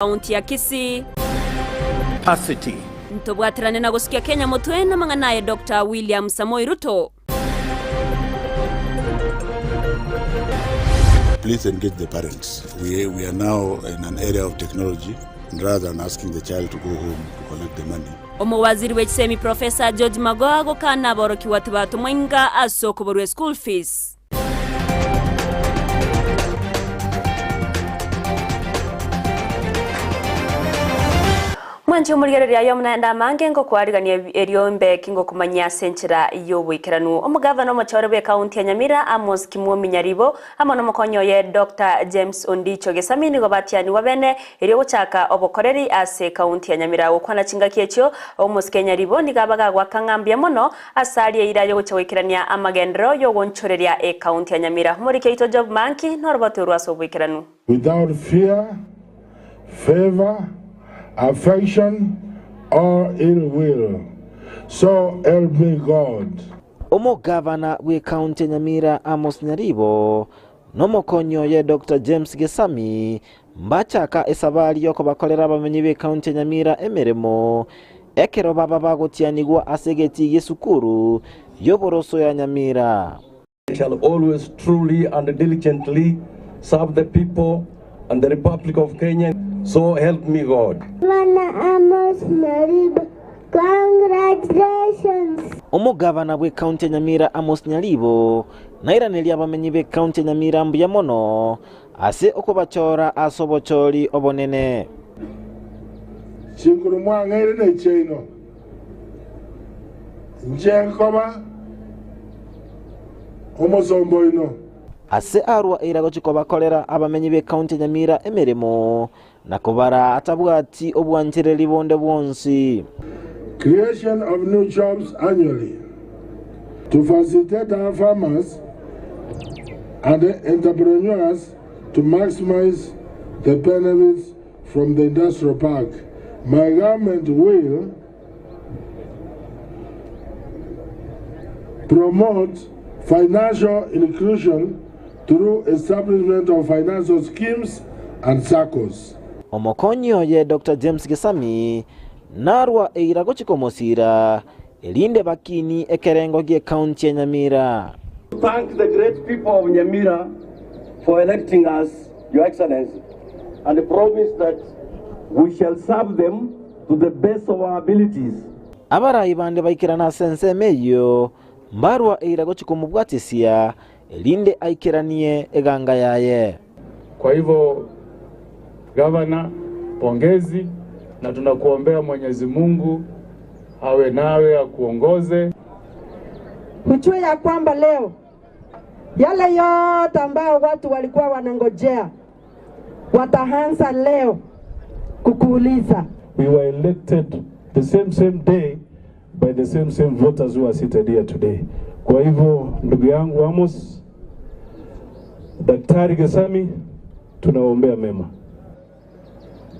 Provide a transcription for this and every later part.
County ya Kisii. Capacity. Ntobwaterane na gosukia Kenya motwe namang'ana aye Doctor William Samoei Ruto. Please engage the parents. We, we are now in an area of technology and rather than asking the child to go home to collect the money. Omowaziri bw'echisemi Professor George Magoha gokana aborokigwa tibatomwa inga ase okoborwa eschool fees. Mwanche omorigereria aye omonene amange ngokwarigania erio mbe kingokomanyia ase enchera y'oboikeranu. Omogavana omochore bw'ekaunti ya Nyamira Amos Kimwomi Nyaribo amo nomokonyi oye Doctor James Ondicho Gesami nigo batianigwa bene erio gochaka obokoreri ase ekaunti ya Nyamira. Gokwana chingaki echio omosike Nyaribo nigo abaga goaka ng'a mbuya mono Ase aria eira y'ogochia goikerania amagenderero y'ogonchoreria ekaunti ya Nyamira, omoriki oito Job Manki norobote orwo ase oboikeranu. Without fear, favour, affection or ill will, so help me God. Omogavana bw'ekaunti ya Nyamira Amos Nyaribo na omokonyi oye Doctor James Gesami mbachaka esabari y'okobakorera abamenyi b'ekaunti ya Nyamira emeremo ekero baba bagotianigwa ase egetii gi'esukuru y'oboroso ya Nyamira. I shall always truly and diligently serve the people and the Republic of Kenya, so help me God. Bwana Amos Nyaribo, congratulations. Omogavana bw'ekaunti ya Nyamira Amos Nyaribo nairanerie abamenyi b'ekaunti ya Nyamira mbuya mono ase okobachora ase obochori obonene. Chinguru mwang'eire nechiaino, inche nkoba omosomba oino. Ase arua eira gochia kobakorera abamenyi b'ekaunti ya Nyamira emeremo na kobara atabwati obwanchereri bonde bwonsi. Creation of new jobs annually to facilitate our farmers and entrepreneurs to maximize the benefits from the industrial park. My government will promote financial inclusion through establishment of financial schemes and SACCOs. Omokonyi oye Doctor James Gesami narwa eira gochia komosira erinde bakini ekerengo gi'ecounty ya Nyamira. Thank the great people of Nyamira for electing us, Your Excellency, and promise that we shall serve them to the best of our abilities. Abarai bande baikerana ase ensemo eyio, mbarwa eira gochia komobwatisia, erinde aikeranie eganga yaye. Kwa hivyo gavana, pongezi, na tunakuombea Mwenyezi Mungu awe nawe akuongoze. Ujue ya kwamba leo yale yote ambayo watu walikuwa wanangojea wataanza leo kukuuliza. We were elected the same same day by the same same voters who are seated here today. Kwa hivyo ndugu yangu Amos, Daktari Gesami, tunaombea mema.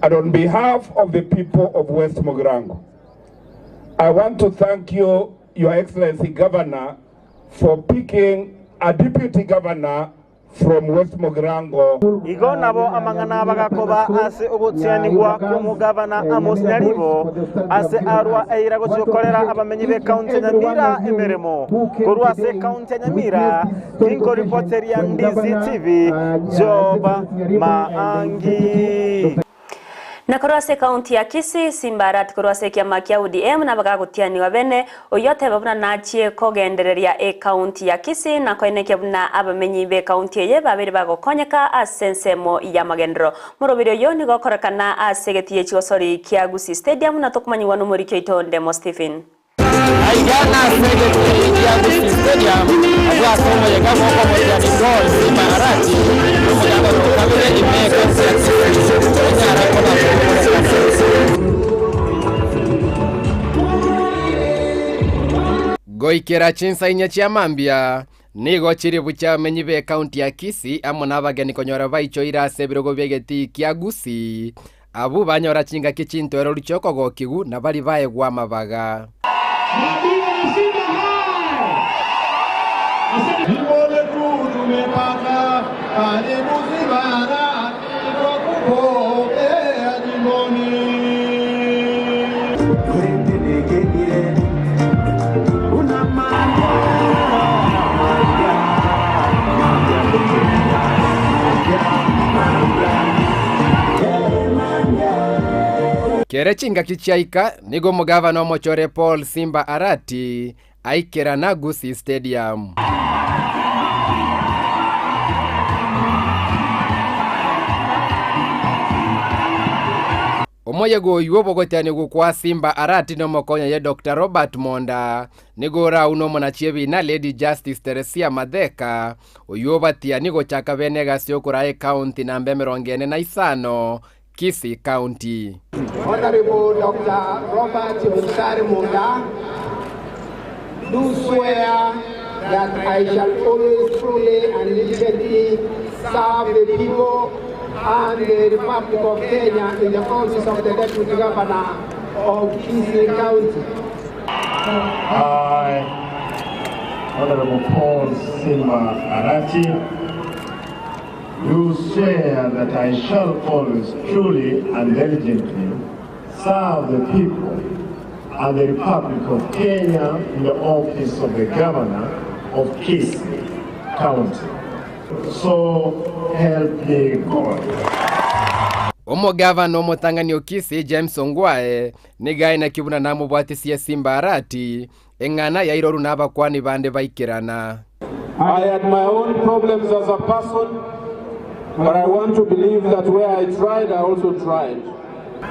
And on behalf of the people of West Mugirango, I want to thank you, Your Excellency Governor, for picking a deputy governor from West Mugirango. Igo nabo amang'ana bagakoba ase ogotianigwa kw'omogavana Amos Nyaribo ase arwa eira gochiokorera abamenyi b'ekaunti ya Nyamira emeremo. Korwa ase ekaunti ya Nyamira, ninko ripoteria Ndizi TV, Job Maangi. Na korwa ase ekaunti ya Kisii, Simba Arati korwa ase ekiama kia ODM nabagagotianiwa bene oyio oteba buna nachie kogendereria ekaunti ya Kisii na koenekia buna abamenyi b'ekaunti eye babere bagokonyeka ase ensemo ya magenderero. Moroberi oyo nigo okorekana ase egetii echigosori kia Gusii Stadium na tokomanyiwa nomoriki oito Ndemo Stephen. Aiga nase egetii kia Gusii Stadium abwo ase omoyega bw'okomotiani Paul Simba Arati omoganda okabere ime ekaunti ya Kisii onyara koba kogokorekana. Goikera chinsa inye chia mambia, nigo chiribu chi'abamenyi b'ekaunti ya Kisii amo nabageni konyora baichoire ase ebirogo bi'egetii kia Gusii, abwo banyora chingaki chintoereru chi'okogokigu na baria baegwa amabaga. Kere chingaki chiaika, nigo omogavana omochore Paul Simba Arati aikerana Gusii Stadium. Omoyega oywo bw'ogotianigwa kwa Simba Arati nomokonya ye Doctor Robert Monda, nigo oraunwe omonachi ebina Lady Justice Teresia Matheka, oywo obatiani gochaka bene egasi yokoraa ecounty namba 45 Kisii County. Honorable Dr. Robert Musare Munda, do swear that I shall always truly and diligently serve the people and the Republic of Kenya in the office of the Deputy Governor of Kisii County. I, Honorable Paul Simba Arati, do swear that I shall always truly and diligently serve the people and the Republic of Kenya in the office of the Governor of Kisii County. So help me God. Omogavana omotang'ani o Kisii James Ongwae nigo aeneki buna namobwatisie Simba Arati eng'ana yairoru nabakwani bande baikerana. I had my own problems as a person, but I want to believe that where I tried, I also tried.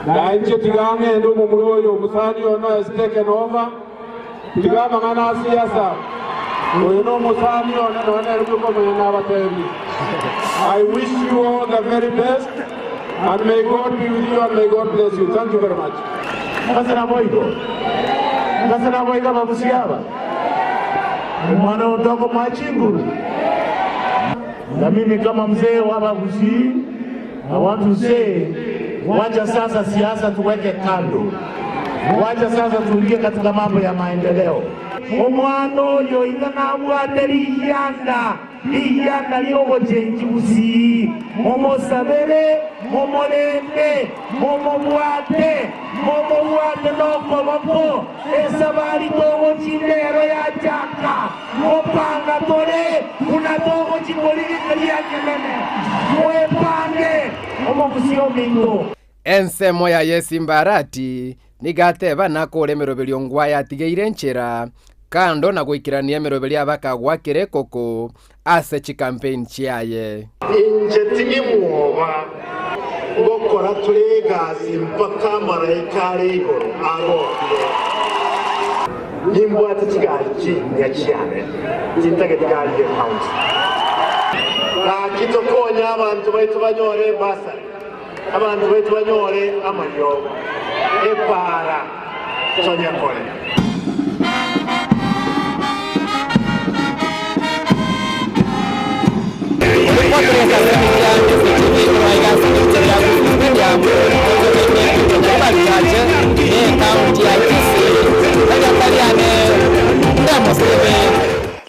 Na inche tigang'ende omomura oyo omusani ono has taken over, tigamang'ana siasa, oyo na omusani one nonye nere bwokomanya nabatebi. I wish you all the very best and may God be with you and may God bless you. Thank you very much. Ase naboigo, ase naboigo ababusia aba, omwana oyo tokomoa chinguru. Na mimi kama mzee wa Abagusii, I want to say, wacha sasa siasa tuweke kando, wacha sasa tuingie katika mambo ya maendeleo. Omwana oyo iga nabwate rigianda rigianda riogochenchi Gusii, momosabere, momorende, momobwate, momobwate nokoboko, esabari togochindero yachaka, mopanga tore, buna togochikorigekeria ekenene, mwepange, omogusi ominto. Ensemo yaye Simba Arati nigo ateba nakore emeroberio ngwa yatigeire enchera kando na goikerania emeroberio abakagwa kera ekoko ase chicampaign chiaye. Inche ting'imwoba ngokora tore egasi mpaka amaraika are igoro agokire. Nimbwate chigari chinyia chiane, tintageti gari y'ecounty. Gaki tokonye abanto baito banyore ebasari, abanto baito banyore amariogo, epaara tonyekore.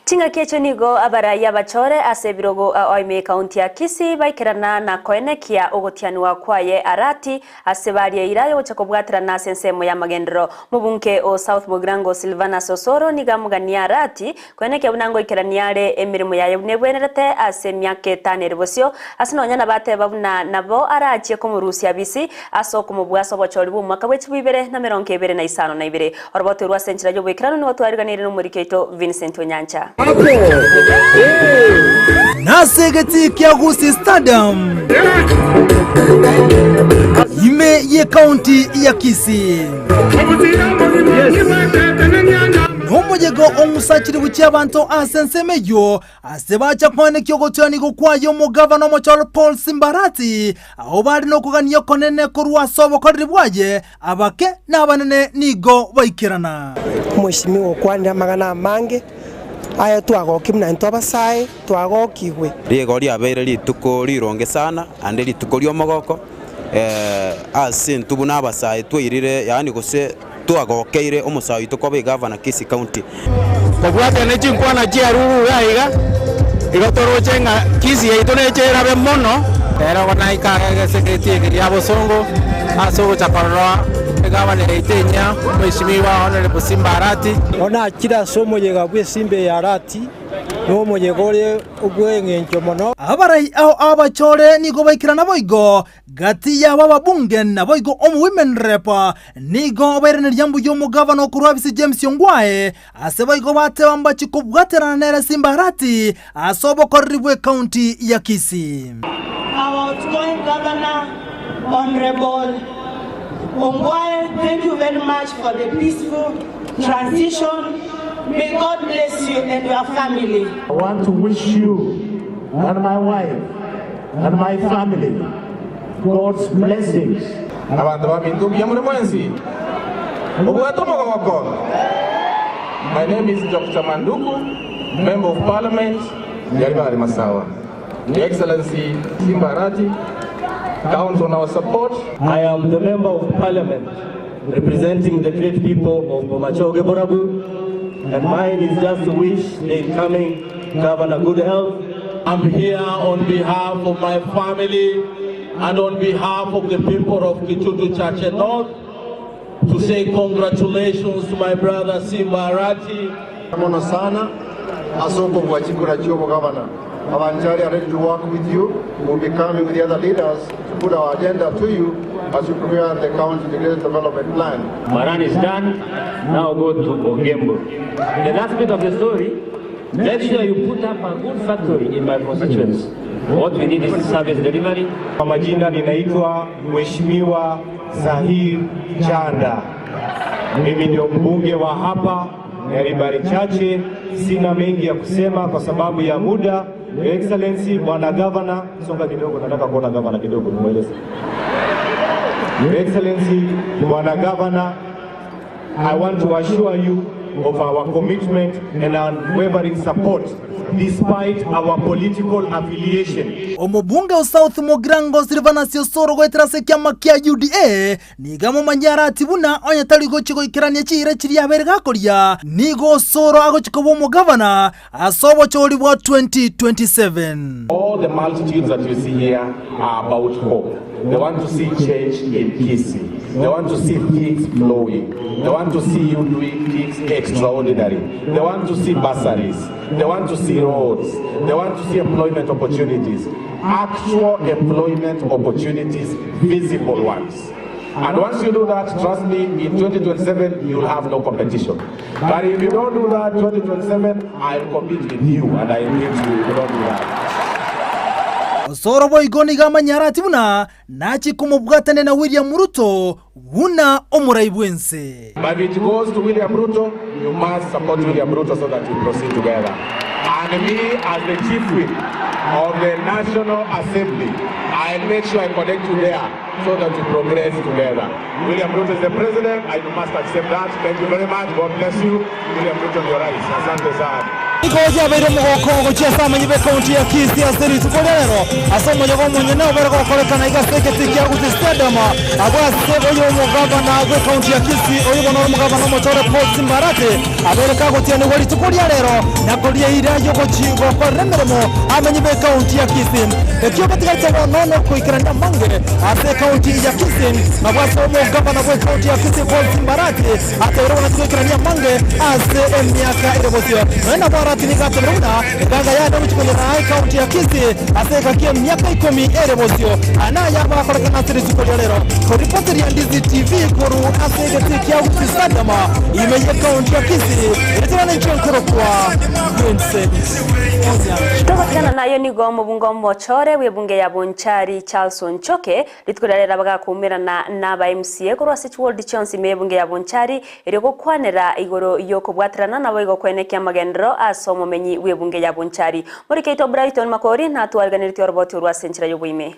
Chingaki echio nigo abarai abachore ase ebirogo ime y'ekaunti ya Kisii baikerana na koenekia ogotianigwa kwaye Arati ase baria eira yogocha kobwaterana ase ensemo y'amagenderero. Mobunge o South Mugirango Silvanus Osoro nigo amogania Arati koenekia buna ngoikerania are emeremo yaye buna ebwenerete ase emiaka etano ere bosio ase nonya nabateba buna nabo arachie komorusia bisi ase okomobua ase obochori bw'omwaka bwe 2025. Oroboto rwa ase enchera y'oboikeranu nigo twariganirie nomoriki oito Vincent Onyancha. Nase egetii kia Gusii Stadium ime y'ekaunti ya Kisii. Nomoyega ong'usachire gochia abanto ase ensemo eyio ase bacha koenekia ogotianigwa kwaye omogavana omochoro Paul Simbarati, abwo bare nokogania okonene korwa ase obokoreri bwaye, abake na abanene nigo baikerana. Omweshimiwa okwanire amang'ana amange, aya twagokia buna intwe abasae twagokigwe. Rigo riabeire rituko rironge sana, naende rituko ri'omogoko, ase intwe buna abasae twairire yaani gose twagokeire omosae oito koba egavana Kisii County. Kobwatia ne chinkwana chia ruru iga iga, igo toroche ng'a Kisii yaito neche erabe mono. Ere ogo naike age ase egeti eke gia bosongo ase ogocha korora egavana yaito enyia, Mheshimiwa Honourable Simba Arati. Bono achire ase omoyega bw'esimba eye Arati. Nomoyega ore bw'engencho mono. Abarai ao abachore nigo baikerana boigo gati yabo ababunge naboigo omo women rep nigo bairaneria mbuya omogavana okorwa Abisi James Ongwae ase boigo bateba mbachi kobwaterana nere Simba Arati ase obokoreri bw'ecounty ya Kisii. Our outgoing governor, Honorable Ongwae, thank you very much for the peaceful transition. May God bless you and your family. I want to wish you and my wife and my family God's blessings. Abanto baminto mbuya more mwensi? Obwate omogoko? My name is Doctor Manduku, Member of Parliament, Nyaribari Masawa. Your Excellency Simba Arati counts on our support. I am the Member of Parliament representing the great people of Bomachoge Borabu, and mine is just to wish the incoming governor good health. I'm here on behalf of my family and on behalf of the people of Kitutu Chache North to say congratulations to my brother Simba Arati. Mono sana ase okobua chikura chia obogavana. Abanchari are ready to work with you. We will be coming with the other leaders to put our agenda to you as you prepare the county integrated development plan. Maran is done, now go to Ogembo. The last bit of the story, make sure you put up a good factory in my constituency. What we need is service delivery. Kwa majina ninaitwa Mheshimiwa Zahir Chanda. Mimi ndio mbunge wa hapa Nyaribari Chache. Sina mengi ya kusema kwa sababu ya muda. Your Excellency Bwana Governor, songa kidogo, nataka kuona governor kidogo nimweleze. Your Excellency Bwana Governor, I want to assure you of our commitment and unwavering support despite our political affiliation. Omobunge o South Mugirango Silvanus Osoro goetera ase ekiama kia UDA nigo amomanyia Arati buna onye tari gochia goikerania chiira chiria abeire gakoria, nigo Osoro agochia koba omogavana ase obochori bwa 2027. All the multitudes that you see here are about hope. They want to see change in Kisii. They want to see things flowing. They want to see you doing things extraordinary. They want to see bursaries. They want to see roads. They want to see employment opportunities. Actual employment opportunities, visible ones. And once you do that, trust me, in 2027, you'll have no competition. But if you don't do that, 2027, I'll compete with you, and I hate you if you don't do that. Osoro boigo nigo amanyare ati buna nachie komobwatania na William Ruto buna omorai bw'ense. But if it goes to William Ruto, you must support William Ruto so that we proceed together. And me, as the chief whip of the National Assembly, I'll make sure I connect you there so that we progress together. William Ruto is the president. I must accept that. Thank you very much. God bless you. William Ruto, your rais. Asante sana. Nigo yabeire omogoko gochia ase abamenyi b'ekaunti ya Kisii ase rituko ria rero ase omoyega omonyene obere gokorekana iga ase egetii kia Gusii Stadium agwo ase oyo omogavana bw'ekaunti ya Kisii oyo bono ore omogavana omochore Paul Simba Arati abeire kagotianigwa rituko ria rero na koria eira y'ogochi gokorera emeremo abamenyi b'ekaunti ya Kisii. Ekio getigarete bono nokoikerania amange ase ekaunti ya Kisii abwo ase omogavana bw'ekaunti ya Kisii Paul Simba Arati Atebire buna tigoikerania amange ase emiaka ere bosio. Nonya nabo Arati nigo atebire buna eganga yane ogochia konyora ekaunti ya Kisii ase egaki emiaka ikomi ere bosio. Aya naye abakorekana ase rituko ria rero. Koripoteria Ndizi TV korwa ase egetii kia Gusii Stadium ime y'ekaunti ya Kisii, erieta riane inche nkorokwa Vincent Onyancha. Togotigana nayo nigo omobunge omochore bw'ebunge ya Bonchari Charles Onchoke Rituko riria riria bagakoumerana naba MCA korwa ase chiward chionsi ime y'ebunge ya Bonchari, erio gokwanera igoro y'okobwaterana naboigo koenekia amagenderero ase omomenyi bw'ebunge ya Bonchari. Morikeito Brighton Makori natwariganeretie oroboti orwo ase enchera y'oboime.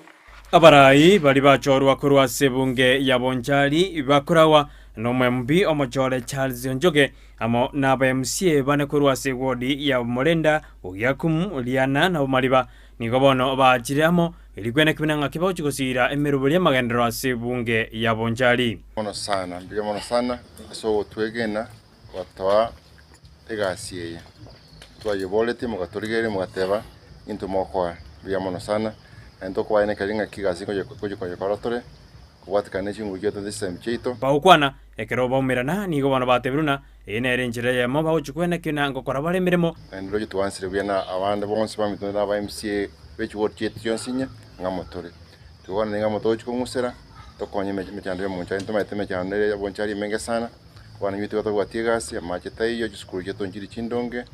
Abarai baria bachorwa korwa ase ebunge ya Bonchari bakoragwa n'Omomp omochore Charles Onchoke amo naba MCA bane korwa ase ewodi ya Bomorenda, Ogiakumu, Riana na Bomariba Nigo bono baachire amo, erio kwene kebina ng'a kibagochia gosiira emeroberi y'amagenderero ase ebunge ya Bonchari. Mono sana, mbuya mono sana ase ogotwegena gotoa egasi eye. Twayeboretie mogatorigereria mogateba intwe mokoa. Mbuya mono sana, naende tokobaenekeria ng'aki egasi ngochi koyekora tore, kobwatekana ne chinguru chiaito ne chisemi chiaito. Bagokwana, ekero baumerana, nigo bono batebirwe ng'a Eye nere enchera eyemo bagochia kwenekio na ngokora bare emeremo. Naende roche twansire buya na abande bonsi baminto na aba MCA be chiward chiaito chionsi inye, ng'amo tore. Tokwana nigo ng'amo togochia kong'usera, tokonye emechando ya omonchari, ntomaete emechando ere ya obonchari emenge sana, abana baito batabwati egasi, amache taiyo, chisukuru chiaito nchiri chindonge,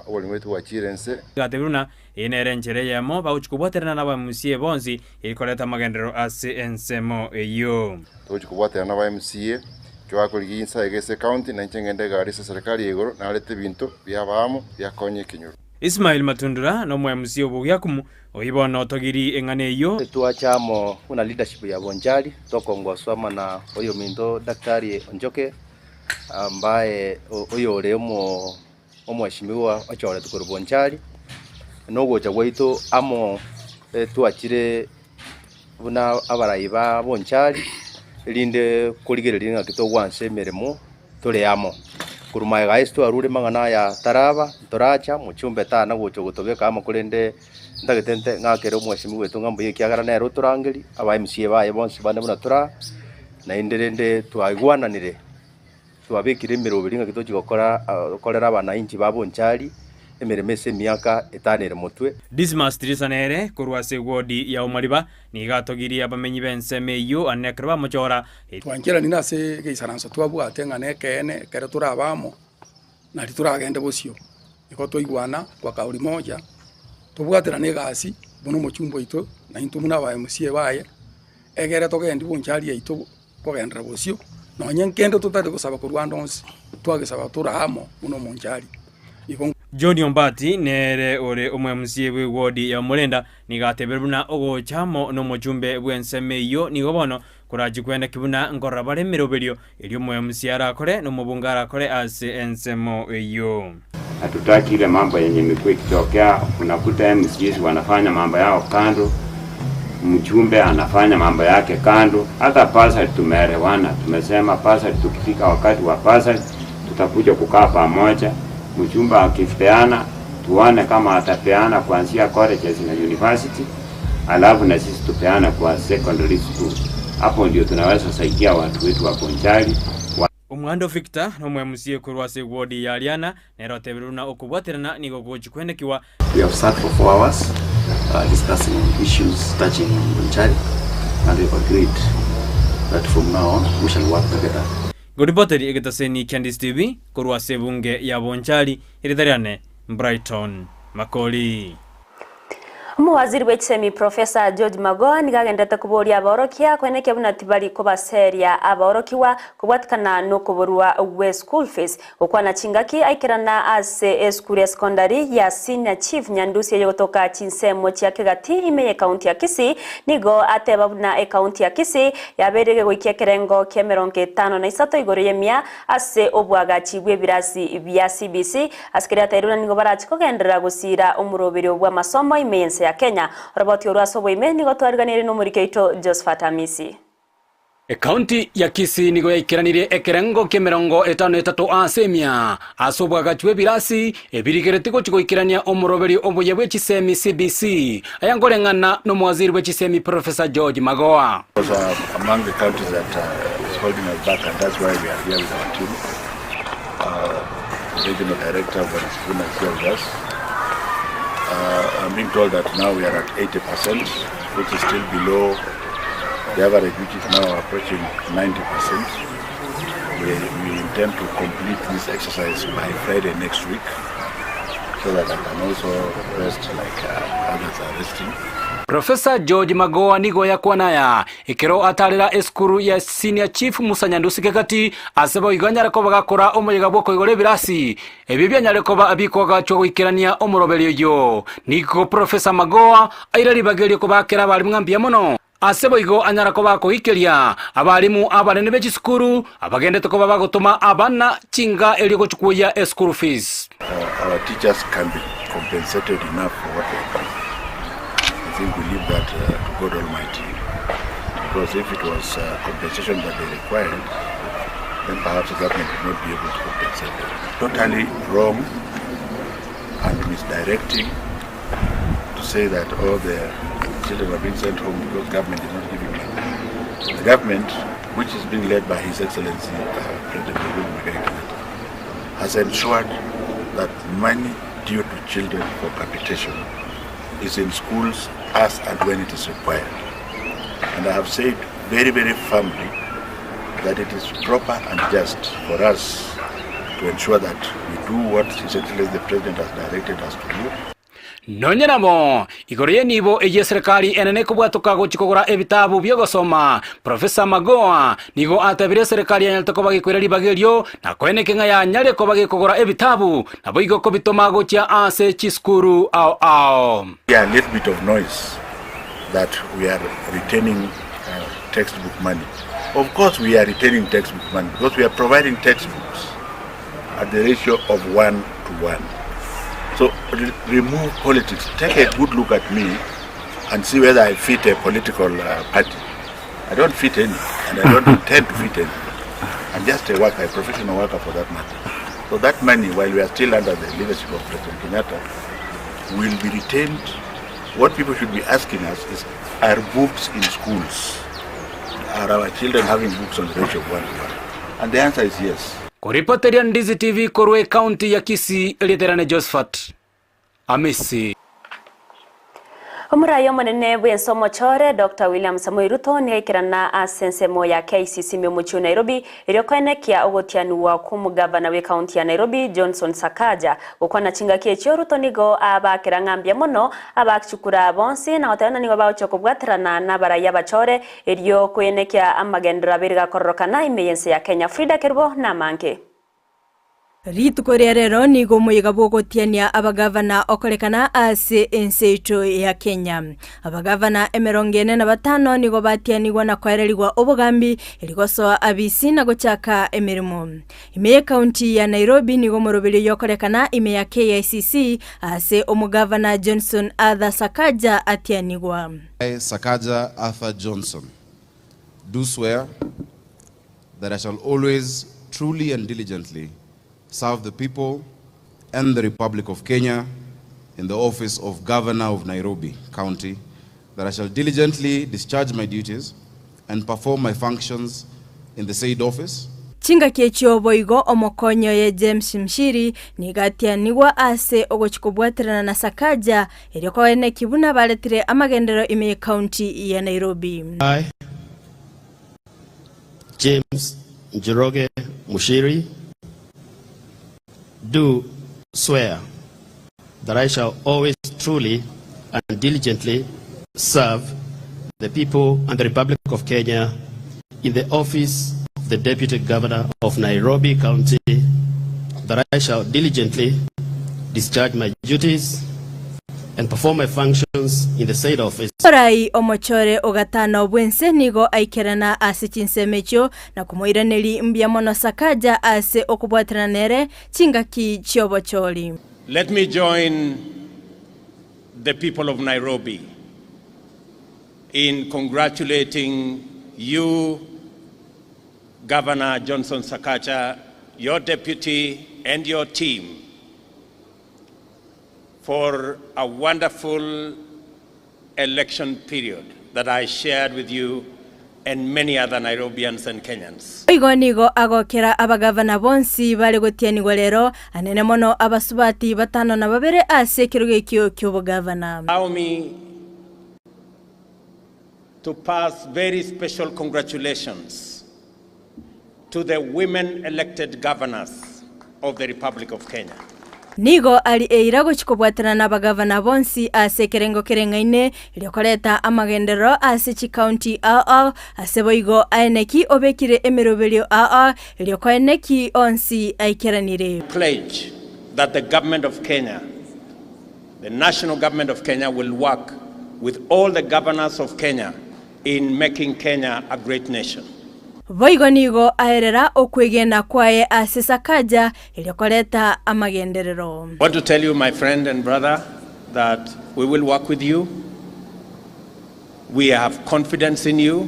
oborimo bwaito bwachire inse. Gatebire buna eye nere enchera eyemo bagochia kobwaterana na aba MCA bonsi eri koreta amagenderero ase ensemo eyio. Togochia kobwaterana na aba MCA, ekio bakorigia inse aiga ase ecounty, na inche ngende egari ase eserekari ya igoro, narete ebinto biaba amo, biakonya ekenyoro. Ismail Matundura nomo MC obogiakumu, oyio bono otogiri eng'ana eyio. Twacha amo buna leadership ya Bonchari tokongoswa amo na oyominto Daktari Onchoke ambaye oyore omweshimiwa ochoretwe korwa Bonchari, na ogocha gwaito amo twachire buna abarai ba Bonchari erinde korigereria ng'aki togwansa emeremo tore amo. Korwa magega aye twarure amang'ana aya taraba, ntoracha, mochumbe tana gocha gotobeka amo korende ntagete nte ng'akere omweshimiwa oito ng'a mbuya ekiagera nere otorangerie, aba MCA baye bonsi bande buna tore aa, naende rende twaigwananire, twabekire emeroberi ng'aki tochi gokora gokorera abanainchi ba Bonchari emeremo ase emiaka etano ere motwe. Dismas Tirisa nere korwa ase ewodi ya Omariba nigo atogirie abamenyi b'ensemo eyio ane ekero bamochora. Twancheranire ase egeisaranso twabwate ng'a nekeene ekero torabe amo, nario toragende bosio. Igo twaigwana kwa kauri moja, tobwaterane egasi buna omochumba oito, na intwe buna aba MCA baye, egere togende bonchari yaito kogenderera bosio, nonye nkende totari gosaba korwa ande onsi, twagesaba tore amo buna omonchari. Igo. John Ombati nere ore omo-MCA bw'ewodi ya Omorenda nigo atebire buna ogocha amo nomochumbe bw'ensemo eyio nigo bono Korachie kwenda ki buna nkorora bare emeroberio eria omoemsia arakore na omobunge arakore ase ensemo eyio. Hatutaki ile mambo yenye imekuwa ikitokea, unakuta MCAs wanafanya mambo yao kando, mjumbe anafanya mambo yake kando. Hata bursary tumeelewana, tumesema bursary, tukifika wakati wa bursary tutakuja kukaa pamoja, mjumbe akipeana tuone kama atapeana kuanzia colleges na university alafu na sisi tupeana kwa secondary school. Hapo ndio tunaweza saidia watu wetu wa Bonchari wa Omwando Victor nomo-MCA korwa ase ewodi ya Ariana nere otebire buna okobwaterana nigo gochia kwenekigwa. We have sat for 4 hours discussing issues touching Bonchari and we have agreed that from now on we shall work together. Ngoripoteri egetaseni kia Ndisi TV korwa ase ebunge ya Bonchari, erieta riane Brighton Makori. Omowaziri bw'echisemi Professor George Magoha nigo agenderete koboria abaorokia koenekia buna tibari kobaseria abaorokigwa kobwatikana nokoborwa gwe school fees. Gokwana chingaki aikerana ase esukuru ya secondary ya Senior Chief Nyandusi eyogotoka chinsemo chia Kegati ime y'ecounty ya Kisii nigo ateba buna ecounty ya Kisii yabeire goikia ekerengo ki'emerongo 53 igoro y'emia ase obwagachi bw'ebirasi bia CBC Ase keria atairwe na nigo barache kogenderera gosiira omoroberio bw'amasomo ime y'ense ya Kenya. Oroboti orwo ase oboime nigo twariganirie nomoriki oito Josephat Amisi. Ekaunti ya Kisii nigo yaikeranirie ekerengo ki'emerongo 53 ase emia ase obwagachi bw'ebirasi ebirigeretie gochia goikerania omoroberio obuya bwe chisemi CBC, aya nkoreng'ana nomowaziri bwe chisemi Professor George Magoha. Was among the counties that is holding us back and that's why we are here with our team. Uh, regional director Bwana Sifuna is here with us. I'm being told that now we are at 80%, which is still below the average, which is now approaching 90%. We intend to complete this exercise by Friday next week so that I can also rest like others are resting. Professor George Magoha nigo yakwana aya ekero atarera esukuru ya Senior Chief Musa Nyandusi Kegati ase boigo anyare koba gakora omoyega bw'okoigora ebirasi ebio bianyare koba bikoagachwa goikerania omoroberio oyio. Nigo Professor Magoha aira ribaga erio kobakera abarimu ng'a mbuya mono ase boigo anyara koba akoikeria abarimu abanene be chisukuru abagendete koba bagotoma abana chinga erio gochia kwoyia eschool fees. Our teachers can be compensated enough for what they do. I think we leave that to God Almighty because if it was compensation that they required, then perhaps the government would not be able to compensate them. Totally wrong and misdirecting to say that all the children are being sent home because government is not giving money. The government, which is being led by His Excellency President Uhuru Muigai Kenyatta, has ensured that money due to children for capitation is in schools as and when it is required. And I have said very, very firmly that it is proper and just for us to ensure that we do what His Excellency the President has directed us to do. Nonye nabo, igoro y'enibo eyio eserekari enene ekobwatoka gochia kogora ebitabu bi'ogosoma, Professor Magoha nigo atebire eserekari yanyarete koba gekoira ribaga erio na koeneke ng'a yanyare koba gekogora ebitabu naboigo kobitoma gochia ase chisukuru ao ao. Hear a little bit of noise that we are retaining textbook money. Of course we are retaining textbook money because we are providing textbooks at the ratio of one to one. So re remove politics. Take a good look at me and see whether I fit a political uh, party. I don't fit any, and I don't intend to fit any. I'm just a worker, a professional worker for that matter. So that money, while we are still under the leadership of President Kenyatta, will be retained. What people should be asking us is, are books in schools? Are our children having books on the ratio of one to one? And the answer is yes. Koripoteria Ndizi TV korwa ekaunti ya Kisii, Erieta Josephat Amisi. Omorai omonene bw'ense omochore Doctor William Samoei Ruto nigo aikerana ase ensemo ya KICC ime omochie o Nairobi erio koenekia ogotianigwa kw'omogavana bw'ecounty ya Nairobi Johnson Sakaja. Gokwana chingaki echio Ruto nigo abakera ng'a mbuya mono abachukura bonsi na goteba ng'a nigo bagochia kobwaterana nabarai abachore erio koenekia amagenderero abere gakororokana ime y'ense ya Kenya. Frida Kerubo namange. Rituko ria rero nigo omoyega bw'ogotiania abagavana okorekana ase ense yaito ya Kenya. Abagavana emerongo ene na batano nigo batianigwa na koererigwa obogambi eri gosoa abisi na gochaka emeremo. Ime y'ekaunti ya Nairobi nigo omoroberio oyokorekana ime ya KICC ase omogavana Johnson Arthur Sakaja atianigwa. I, Sakaja Arthur Johnson, do swear that I shall always truly and diligently serve the people and the Republic of Kenya in the office of Governor of Nairobi County, that I shall diligently discharge my duties and perform my functions in the said office. Chingaki echio boigo omokonyi oye James Mshiri nigo atianigwa ase ogochia kobwaterana na Sakaja erio koeneki buna baretire amagenderero ime y'ecounty ya Nairobi. I, James Njoroge Mushiri, do swear that I shall always truly and diligently serve the people and the Republic of Kenya in the office of the Deputy Governor of Nairobi County, that I shall diligently discharge my duties and perform my functions in the said office. Orai omochore o gatano bw'ense nigo aikerana ase chinsemo echio na komoiraneria mbuya mono Sakaja ase okobwaterana nere chingaki chi'obochori. Let me join the people of Nairobi in congratulating you, Governor Johnson Sakaja, your deputy and your team for a wonderful election period that I shared with you and many other Nairobians and Kenyans. Boigo nigo agokera abagavana bonsi bare gotianigwa rero, anene mono abasubati batano na babere ase ekerogo ekio ki'obogavana. Allow me to pass very special congratulations to the women elected governors of the Republic of Kenya. Nigo ari eira gochia kobwatana nabagavana bonsi ase ekerengo kereng'aine erio koreta amagenderero ase chikaunti ao ao, ase boigo aeneki obekire emeroberio ao ao erio koeneki onsi aikeranire. Pledge that the government of Kenya, the national government of Kenya will work with all the governors of Kenya in making Kenya a great nation. Boigo nigo aerera okwegena kwaye ase Sakaja erio koreta amagenderero. I want to tell you my friend and brother that we will work with you, we have confidence in you,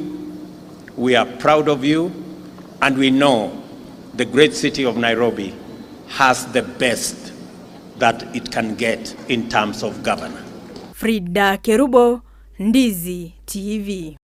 we are proud of you and we know the great city of Nairobi has the best that it can get in terms of governor. Frida Kerubo, Ndizi TV.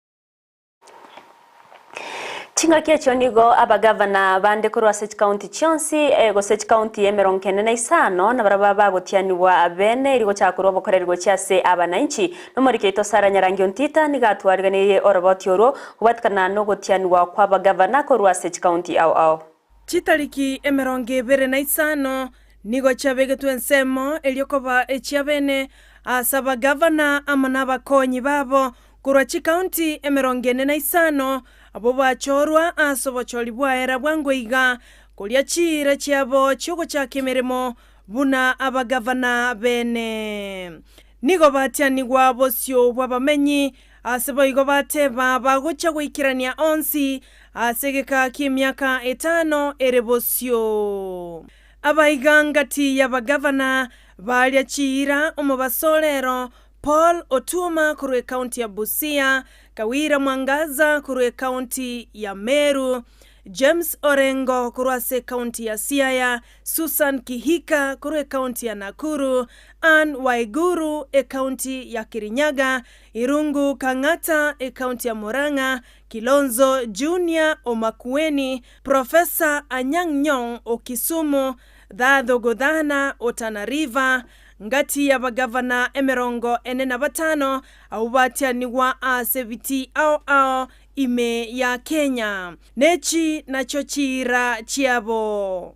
Chingaki echio nigo abagavana bande korwa ase chikaunti chionsi gose chikaunti emerongo kenda na isano nabarabwo bagotianigwa bene eri gochaka korwa obokoreri gochia ase abananchi. Nomoriki oito Sarah Nyarangi Ontita nigo atwariganeirie oroboti orwo kobwatikana nogotianigwa kw'abagavana korwa ase chikaunti ao ao. Chitariki emerongo ebere na isano nigo chiabegetwe ensemo erio koba echiabene ase abagavana amo nabakonyi babo korwa chikaunti emerongo ene na isano, abwo bachorwa ase obochori bwaera bwango iga, koria chiira chiabo chi'ogochaka emeremo buna abagavana bene. Nigo batianigwa bosio bw'abamenyi, ase boigo bateba bagochia goikerania onsi ase egeka ki'emiaka etano ere bosio. Abaiga ngati y'abagavana baria chiira omobaso orero Paul Otuoma korwa ekaunti ya Busia, Kawira Mwangaza korwa ekaunti ya Meru, James Orengo korwa ase ekaunti ya Siaya, Susan Kihika korwa ekaunti ya Nakuru, Anne Waiguru ekaunti ya Kirinyaga, Irungu Kang'ata ekaunti ya Murang'a, Kilonzo Junior o Makueni, Professor Anyang' Nyong' o Kisumu, Thatho Godhana o Tana River, Ngati y'abagavana emerongo ene na batano abwo batianigwa ase ebitii ao ao ime ya Kenya. Nechi nachio chiira chiabo.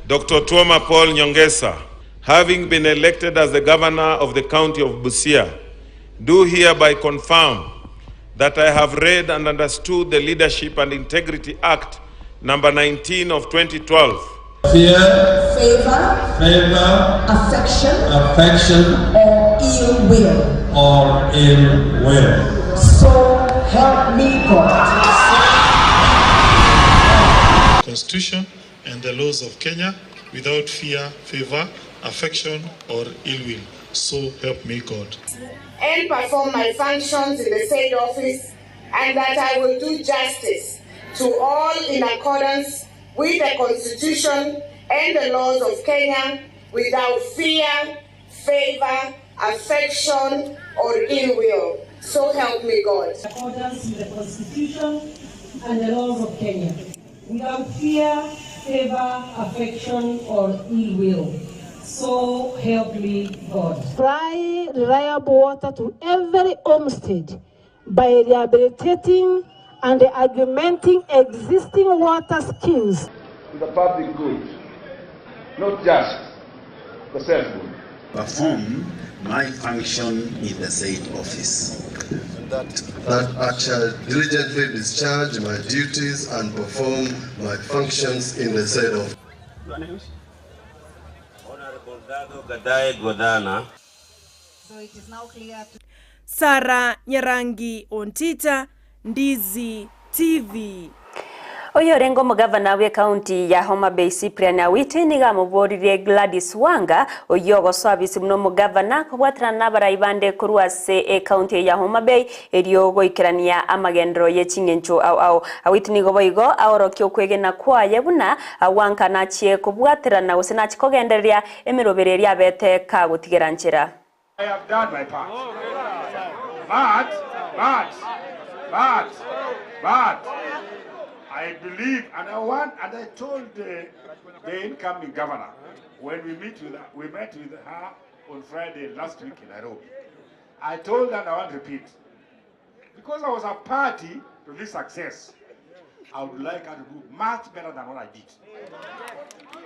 Doctor Otuoma Paul Nyongesa, having been elected as the Governor of the County of Busia, do hereby confirm that I have read and understood the Leadership and Integrity Act Number 19 of 2012. Fear, favor, favor, affection, affection, or ill will, or ill will. So help me God. Constitution and the laws of Kenya without fear, favor, affection, or ill will. So help me God. And perform my functions in the said office, and that I will do justice to all in accordance with the Constitution and the laws of Kenya without fear, favor, affection, or ill will. So help me God. In accordance with the Constitution and the laws of Kenya, without fear, favor, affection, or ill will. So help me God. Supply reliable water to every homestead by rehabilitating and augmenting existing water schemes. To the public good, not just the self good. Perform my function in the said office. That, that I shall diligently discharge my duties and perform my functions in the said office. Your names? Honorable Dado Gadai Godana. So it is now clear to Sarah Nyarangi Ontita, Ndizi TV. Oyo orenge omogavana bw'ekaunti ya Homa Bay Cyprian Awiti nigo amoboririe Gladys Wanga oyio ogosoa abisi buna omogavana kobwaterana nabarai bande korwa ase ekaunti eye ya Homa Bay erio goikerania amagenderero ye ching'encho ao ao. Awiti nigo boigo aorokia okwegena kwaye buna Wanga nachie kobwaterana gose nachie kogendereria emeroberi eria abete kagotigera nchera. I have done my part. But, but, but, but, I believe, and I want, and I told the, the incoming governor when we meet with her, we met with her on Friday last week in Nairobi. I told her, and I want to repeat, because I was a party to this success, I would like her to do much better than what I did.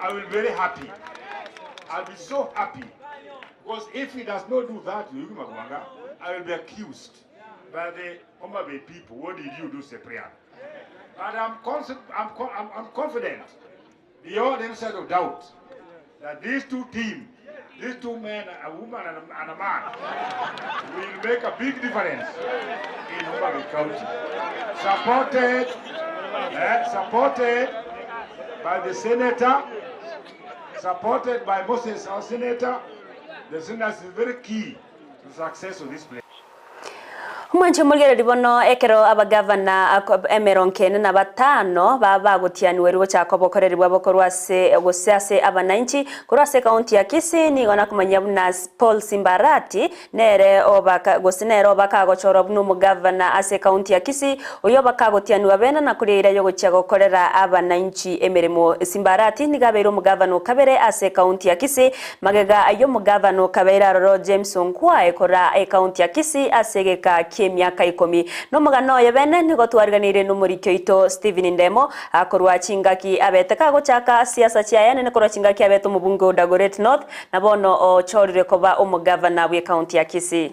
I will be very happy. I'll be so happy. Because if he does not do that, I will be accused by the Homa Bay people. What did you do, Cyprian? But I'm, I'm, I'm, I'm confident, beyond any sort of doubt, that these two teams, these two men, a woman and a, and a man, will make a big difference in Homa Bay County. Supported, eh, supported by the senator, supported by Moses, our senator. The senator is very key to the success of this place. Mwanche omorigereria bono ekero abagavana emerongo ene na batano bagotianiwerwe gochaka obokoreri bwabo korwa ase gose ase abanainchi korwa ase ekaunti ya Kisii nigo nakomanyia buna Paul Simba Arati nere obaka gose nere obakagochorwa buna omogavana ase ekaunti ya Kisii oyio obakagotianiwa bene na koria eira yogochia gokorera abanainchi emeremo. Simba Arati nigo abeire omogavana o kabere ase ekaunti ya Kisii Magega ayio omogavana o kabeire aroro James Ongwae koraa ekaunti ya Kisii ase egeka ki'emiaka ikomi. Nomogano oye bene nigo twariganirie nomoriki oito Stephen Ndemo korwa chingaki abete kagochaka siasa chiaye nene korwa chingaki abete omobunge o Dagoretti North na bono ochorire koba omogavana bw'ekaunti ya Kisii.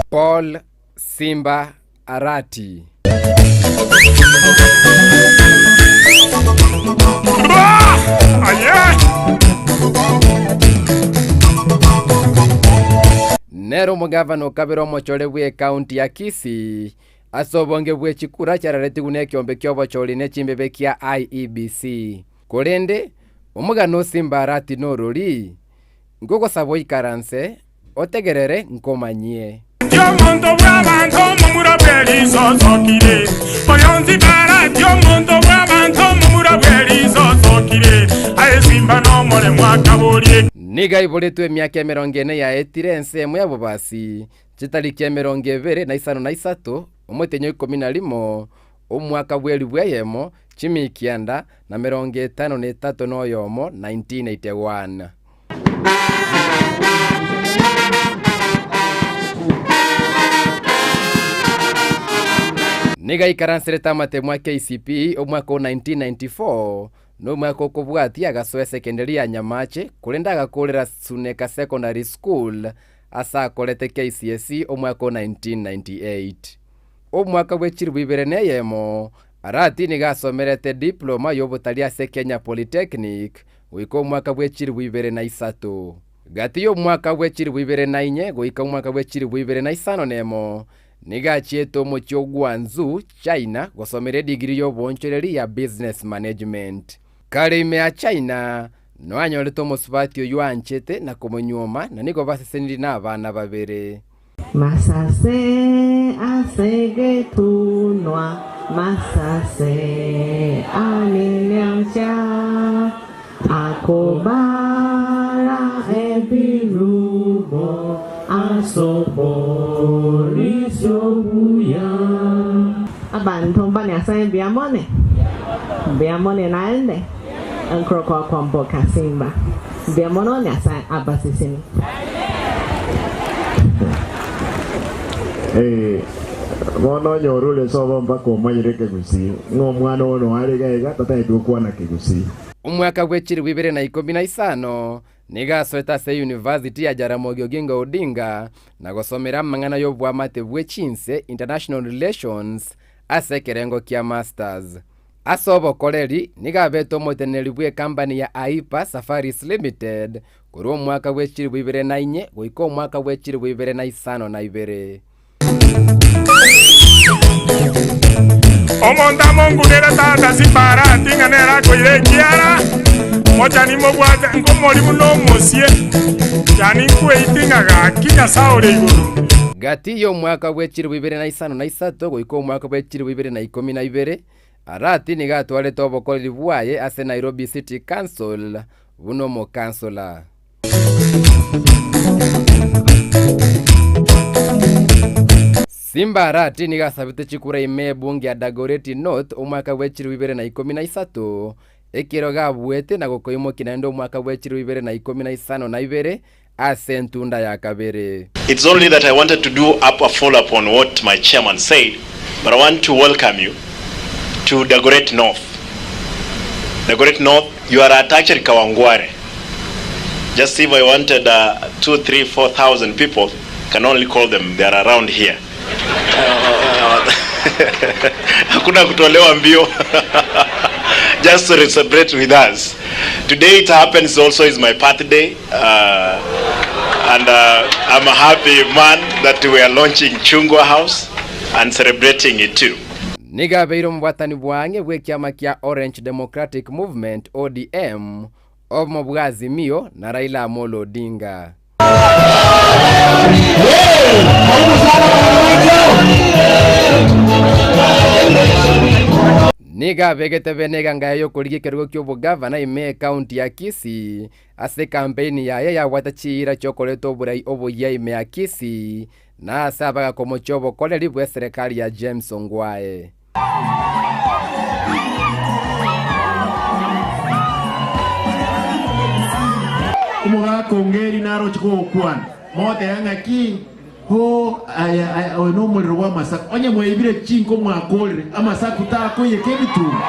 Paul Simba Arati. Nere omogavana o kabere omochore bw'ekaunti ya Kisii ase obonge bwe chikura chiararetigwe nekeombe ki'obochori ne chimbebe kia IEBC. Korende, omogano o Simba Arati norori, Nkogosaba oikaranse, otegerere nkomanyie. Omonto bw'abanto omomura bw'erisosokire, oyonsi barati omonto bw'abanto omomura bw'erisosokire, aye simba nomoremo akaborie. Nigo aiboretwe emiaka emerongo ene yaetire ensemo ya bobasi, chitariki emerongo ebere na isano na isato, omotienyi o ikomi na rimo, omwaka bw'elifu eyemo, chimia kianda, na merongo etano na etato na oyomo, 1981. Nigo aikaranserete amatemo a KCPE omwaka o 1994 na omwaka okobwatia agasoa esekenderi ya Nyamache korende agakoorera Suneka Secondary School ase akorete KCSE omwaka o 1998. Omwaka bwe chilifu ibere na eyemo, Arati nigo asomerete diploma y'obotari ase Kenya Polytechnic goika omwaka bwe chilifu ibere na isato. Gati y'omwaka bwe chilifu ibere na inye goika omwaka bwe chilifu ibere na isano nemo, nigo achiete omochie o Guangzhou, China, gosomera edigiri y'oboonchoreri ya Business Management. Kare ime ya China, noanyorete omosubati oyio anchete na komonyuoma na nigo basesenirie nabana babere. Masase ase egetunwa, masase ane nyancha, akobara ebirubo as'oborisio obuya. Abanto mba Nyasae mbuya mone? Mbuya mone naende? Nkorokwa Kwamboka Simba. Mbuya mono Nyasae abasesenie. Ee, bono onye orure sobo mpaka omanyire ekegusii, ng'a omwana one oare iga iga tatageti gokwana kegusii. Omwaka bwe chilifu ibere na ikomi na isano nigo asoete ase University ya Jaramogi Oginga Odinga na gosomera amang'ana y'oboamate bwe chinse, International Relations, ase ekerengo kia Masters. Ase obokoreri, nigo abete omoteneneri bw'ekampani ya Aipa Safaris Limited korwa omwaka bwe chilifu ibere na inye goika omwaka bwe chilifu ibere na isano na ibere. Omonto amongurere tata Simbarati ng'a nere akoira ekiara, mochani mobwate nkomori buna omosie, yani nkweiti ng'a gaki Nyasae ore igoro. Gati y'omwaka bwe chilifu ibere na isano na isato goika omwaka bwe chilifu ibere na ikomi na ibere, Arati nigo atwarete obokoreri bwaye ase Nairobi City Council buna omokansola. Simba Arati nigo asabete chikura ime ebunge ya Dagoretti North omwaka bwe chilifu ibere na ikomi na isato, ekero gabuete na gokoimokia naende omwaka bwe chilifu ibere na ikomi na isano na ibere ase entunda ya kabere. It's only that I wanted to do up a follow up on what my chairman said, but I want to welcome you to Dagoretti North. Dagoretti North, you are at actually Kawangware. Just if I wanted uh, two, three, 4,000 people, can only call them, they are around here. Hakuna kutolewa mbio. Just to celebrate with us. Today it happens also is my birthday. And I'm a happy man that we are launching Chungwa House. and celebrating it too. Nigo abeire omobwatani bw'ang'e bw'ekiama kia Orange Democratic Movement, ODM, obomo bwa Azimio na Raila Amolo Odinga. Nigo abegete bene eganga y'okorigia ekerogo ki'obogavana ime y'ekaunti ya Kisii ase ekampeini yaye yabwate chiira chi'okoreta oborai oboyia ime ya Kisii na ase abagakomochia obokoreri bw'eserekari ya James Ongwae. Omogaka ongeri naroche kogokwana, mogoteba ng'aki, Hoo, aya, aya, oyo nomorero bw'amasaku. Onye mwaibire chinko mwakorire, amasaku takoiyeka ebituma.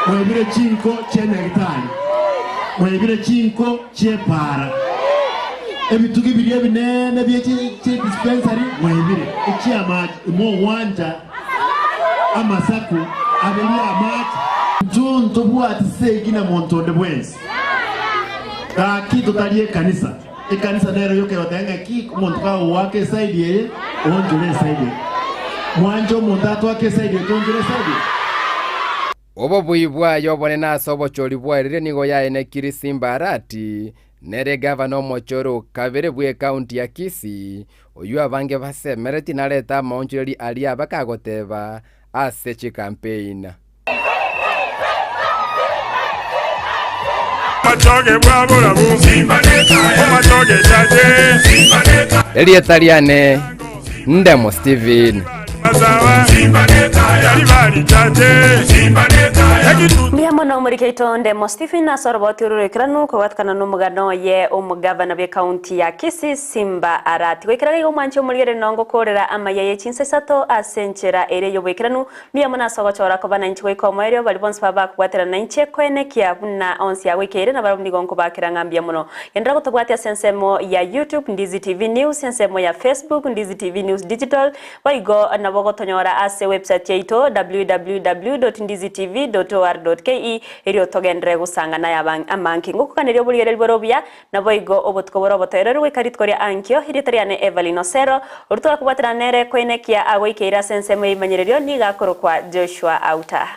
Mwaibire chinko chia Nyagitari, mwaibire chinko chi'epaara, ebitugi biria ebinene bie chidispensary mwaibire, echi'amache, imogwancha amasaku aberie amache. Intwe ntobwati segi na monto onde bwensi, gaki totari ekanisa. Ekanisa nero yoka egoteba ng'aki omonto kagogoaka esaidi eye, oonchore esaidi eye. Mwanche omonto atoake esaidi eye, toonchore esaidi eye. Obobui bwaye obonene ase obochori bwaerire nigo yaenekiri Simba Arati, nere gavana omochori o kabere bw'ekaunti ya Kisii, oyio abange basemeretie narete amaonchoreri aria abakagoteba ase chikampein. Erieta riane Ndemo Steven. Mbuya mono omoriki oito Ndemo Stephen ase oroboti oru roikeranu kobwatekana nomogano oye omogavana bw'ekaunti ya Kisii Simba Arati. Goikera iga omwanchi omorigereria nongo korera amaya ye chinsa isato ase enchera ere y'oboikeranu Mbuya mono ase ogochora koba nainche goika omoerio, baria bonsi babe bakobwaterana nainche koenekia buna onsi agoikeire, na barabwo nigo nkobakera ng'a mbuya mono. Genderera gotobwatia ase ensemo ya YouTube, Ndizi TV News, ensemo ya Facebook, Ndizi TV News Digital, boigo nabo gotonyora ase website yaito www.ndizitv.or.ke erio togenderere gosanga naye amange. Ngokoganeria oborigereria bore obuya, Naboigo obotuko bore obotoereru goika rituko ria ankio, erieta riane Evelyn Osero, oria togakobwaterana nere koenekia agoikeire ase ensemo y'ebimanyererio nigo akorokwa Joshua Auta.